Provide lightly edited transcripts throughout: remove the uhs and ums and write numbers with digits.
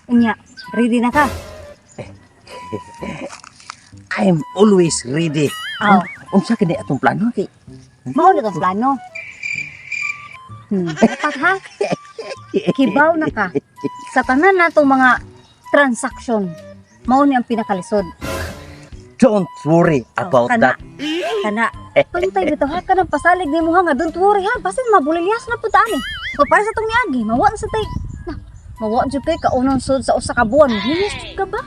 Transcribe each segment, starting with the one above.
Unya, ready na ka? I'm always ready. Aw. Unsa kini atong plano kay? Mao na tong plano. Dapat ha? Kibaw na ka. Sa tanan natong mga transaksyon, mao ni ang pinakalisod. Don't worry about Oh, kana. that. Kana. Pantay bitaw ha, kanang pasalig nimo ha nga don't worry ha, basin mabulilyas na pud ani. O para sa tong niagi, mawa na sa tay. Na, mawa jud kay kaunon sud sa usa ka buwan. Linis jud ka ba?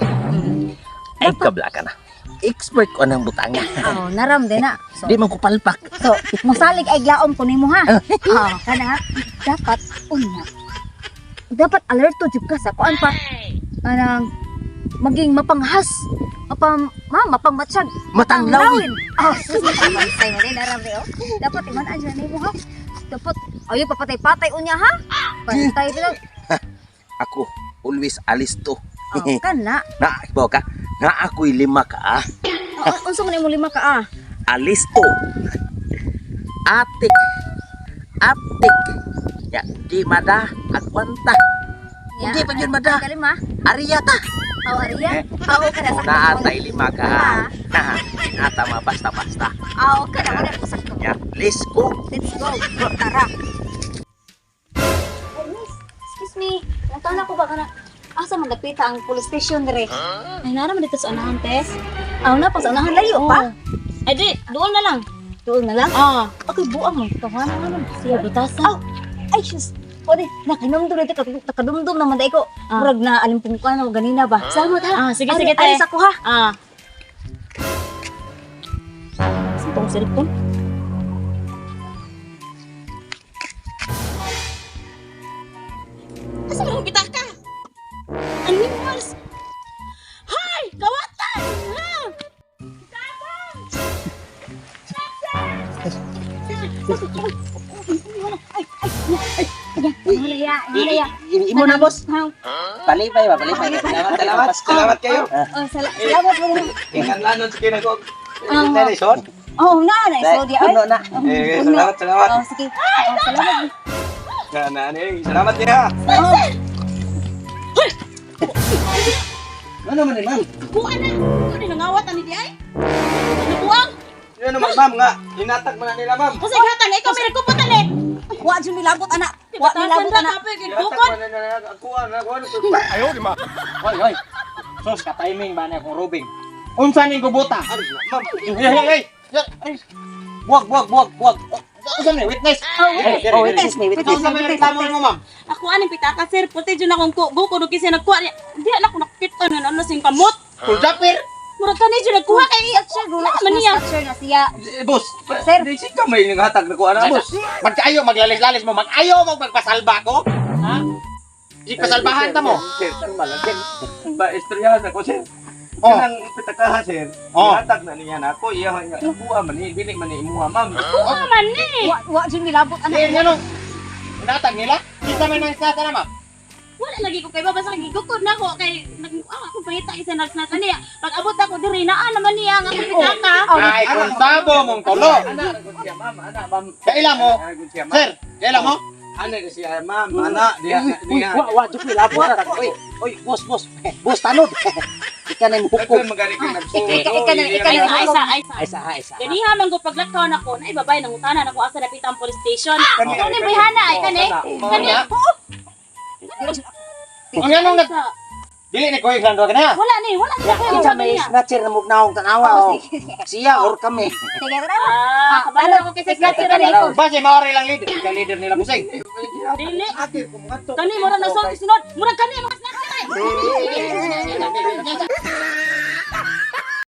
Ay, kabla ka na. Expert ko ng butanga. Oh, naram din na. So, Di man ko palpak. so mosalig ay glaom ko nimo ha. Ah, kana dapat unya. Dapat alerto jud ka sa kuan pa. Anang maging mapanghas, mapang ma, mapangmatsyag, Matanglawin. Ah, sus, say mo din naram oh. Dapat iman dyan nimo ha. Dapat ayo papatay-patay unya ha. Pantay bitaw. Ako, always alisto. Oh, kana. Na, ibaw ka. Na ako'y lima ka ah. Oh, unsa man imo lima ka ah? Alisto. Atik. Atik. Ya, di mada agwanta. Ya, Hindi pa yun, mada. ang Kalima. Ariyata. Oh, Arya. Oh, kana sakto. Naatay lima ka. Ah. Nata ma basta basta. Oh, kana wala ko sakto. Ya, let's go. Let's go. Tara. Oh, miss, excuse me. Nagtana ko ba kana? Asa man dapita ang police station dire? Ay, nara man dito sa unahan, te. Aw na pa sa unahan layo pa. Ay, di. Doon na lang. Doon na lang. Ah. Okay, buang man tawanan naman. Siya, butasan. Aw, ay sus. Pwede, nakahinumdum dito, nakadumdum naman dai ko. Ah. Murag na alimpong ka na ganina ba. Salamat ha. Ah, sige, Ari- sige, te. Ari sa ko ha. Ah. Saan tong cellphone? Asa man ang pitaka? Animals! Hay! Kawatan! Ha? Malaya, malaya. Imo na, boss. Ha? Palipay ba, palipay. Salamat, salamat. Salamat kayo. Oh, salamat po. Inganlanon sa kinagog. Ah. Nelson. Oh, na na so di ay. Puno na. Eh, salamat, salamat. Oh, sige. Oh, salamat. Na, na, na, salamat niya. Oh. Ano naman ni ma'am? Buwan na! Ano ni nangawat ani di ay? Nabuang! Yun naman, ma'am nga. Hinatag man na nila, ma'am. Kasi gatan, ikaw may nagkuputan eh! Wa jud milabot ana. Wa Batasan milabot ra ana. kapoy kay Hinatag bukod. man na nila. Ako, ako, ako. Ayaw, di ma. Hoy, hoy. Sus, ka-timing ba na akong robing? Unsa ning gubuta? Ano na, ma'am? Hey, hey, hey! Ay, Buwag, buwag, buwag, buwag. Unsa ni witness? Oh, witness ni, witness. Unsa may reklamo nimo, ma'am? Ako aning pitaka sir, puti jud akong kugo kuno kasi nagkuha niya. Di na ako nakita na ano sing kamot. Kuldapir. Murag kani jud nagkuha kay Sir, gula man niya. Sir na siya. Eh, boss. Sir. Di siya may naghatag na ko, ana, boss. Magkaayo maglalis-lalis mo, mag-ayo mo magpasalba ko. Ha? Di pasalbahan ta mo. Sir, kalma lang, sir. Ba, istoryahan ako, sir. Oh. Kanang pitakaha, sir. Oh. Hinatag na niya na ako. Iya, niya. Kuha man ni, dili man ni imuha, ma'am. Kuha man ni. Wa jud milabot ana. Di ngano? Inatag nila? Kinsa may nang sa na, ma'am? Wala lagi ko kay baba sa gigukod na ko kay nag akong pangita isa nagsnasa niya. Pag abot ako diri naa naman niya ang akong pitaka. Ay, kung sabo mong tulo. Ana, ko siya, ma'am. Ana, ma'am. Kaila mo? Ana, ko siya, ma'am. Sir, kaila mo? Ana ko siya, ma'am. Ana, diha, Uy, diha. wa wa jud milabot. Uy, uy, boss, boss. Boss tanod. Ika na yung hukom. Ikaw magaling kang nagsuot. Ika Ay na. sa ay sa ay sa. Ay sa, ay sa. Ganiha man ko paglakaw nako na ibabay nangutana nako asa dapit ang police station. Kani bayhana ay kani. Kani. Ang anong nag Sa- Dili ni koy lang ka na. Wala ni, wala ni. Ya, kinsa may snatcher na mugnaong tanawa oh. Siya or kami. Sige, tara. Ah, kabalo ako kasi snatcher na ko. Base maori lang leader, kay leader nila busing. Dili. Kani murag na sunod, murag kani mga snatcher.